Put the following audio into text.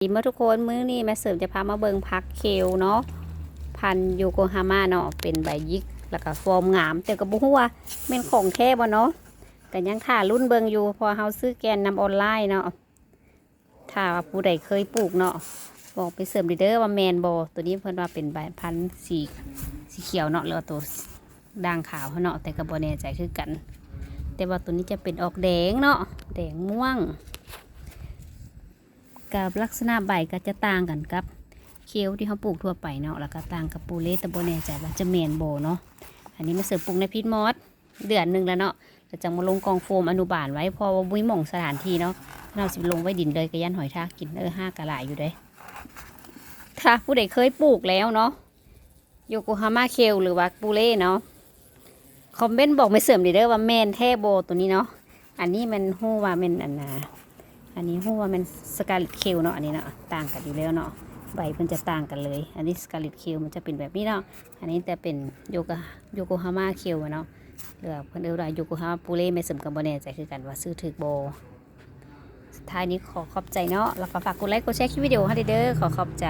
ດີເໝິດທຸກຄົນ, ມື້ນີ້ແມ່ເສີມຈະພາມາເບິ່ງຜັກເຄວເນາະ ພັນໂຍໂກຮາມາເນາະ, ເປັນໃບຫຍິກ ແລ້ວກໍຟອມງາມ, ແຕ່ກໍບໍ່ຮູ້ວ່າແມ່ນຂອງແທ້ບໍ່ເນາະ, ກໍຍັງຖ້າລຸ້ນເບິ່ງຢູ່ ເພາະວ່າເຮົາຊື້ແກ່ນນຳອອນລາຍເນາະ. ຖ້າວ່າຜູ້ໃດເຄີຍປູກເນາະ ບອກແມ່ເສີມເດີວ່າແມ່ນບໍ່. ໂຕນີ້ເພິ່ນວ່າເປັນໃບພັນສີ ສີຂຽວເນາະ ຫຼືວ່າໂຕດ່າງຂາວເນາະ, ແຕ່ກໍບໍ່ແນ່ໃຈຄືກັນ. ແຕ່ວ່າໂຕນີ້ຈະເປັນອອກແດງເນາະ ແດງມ່ວງ. ກັບລັກສະນະໃບກໍຈະຕ່າງກັນກັບເຄວທີ່ເຮົາປູກທົ່ວໄປເນາະ, ແລ້ວກໍຕ່າງກັບປູເລ, ແຕ່ບໍ່ແນ່ໃຈວ່າຈະແມ່ນບໍ່ເນາະ. ອັນນີ້ແມ່ເສີມປູກໃນພີດມອດເດືອນໜຶ່ງແລ້ວເນາະ, ແລ້ວຈັ່ງມາລົງກ່ອງໂຟມອະນຸບານໄວ້ ເພາະວ່າບໍ່ມີໝ່ອງສະຖານທີ່ເນາະ, ເຮົາຊິລົງໄວ້ດິນເລີຍກໍຢ້ານຫອຍທາກກິນ. ເອີ ຮາກກໍຫຼາຍຢູ່ເດ້. ຖ້າຜູ້ໃດເຄີຍປູກແລ້ວເນາະ ໂຍໂກໂກຮາມາເຄວ ຫຼືວ່າປູເລເນາະ, ຄອມເມັນບອກແມ່ເສີມເດີວ່າແມ່ນແທ້ບໍ່ໂຕນີ້ເນາະ. ອັນນີ້ແມ່ນຮູ້ວ່າແມ່ນອັນນາ ອັນນີ້ຮູ້ວ່າແມ່ນສະກາເລັດເຄວເນາະ, ອັນນີ້ເນາະ ຕ່າງກັນຢູ່ແລ້ວເນາະ, ໃບເພິ່ນຈະຕ່າງກັນເລີຍ. ອັນນີ້ສະກາເລັດເຄວມັນຈະເປັນແບບນີ້ເນາະ, ອັນນີ້ຈະເປັນໂຍໂກ ໂຍໂກຮາມາເຄວເນາະ ຫຼືວ່າເພິ່ນເອີ້ນວ່າໂຍໂກຮາມາປູເລ. ແມ່ເສີມກໍບໍ່ແນ່ໃຈຄືກັນວ່າຊື່ຖືກບໍ່. ສຸດທ້າຍນີ້ຂໍຂອບໃຈເນາະ, ແລ້ວກໍຝາກກົດໄລກົດແຊຄລິບວິດີໂອໃຫ້ເດີ. ຂໍຂອບໃຈ.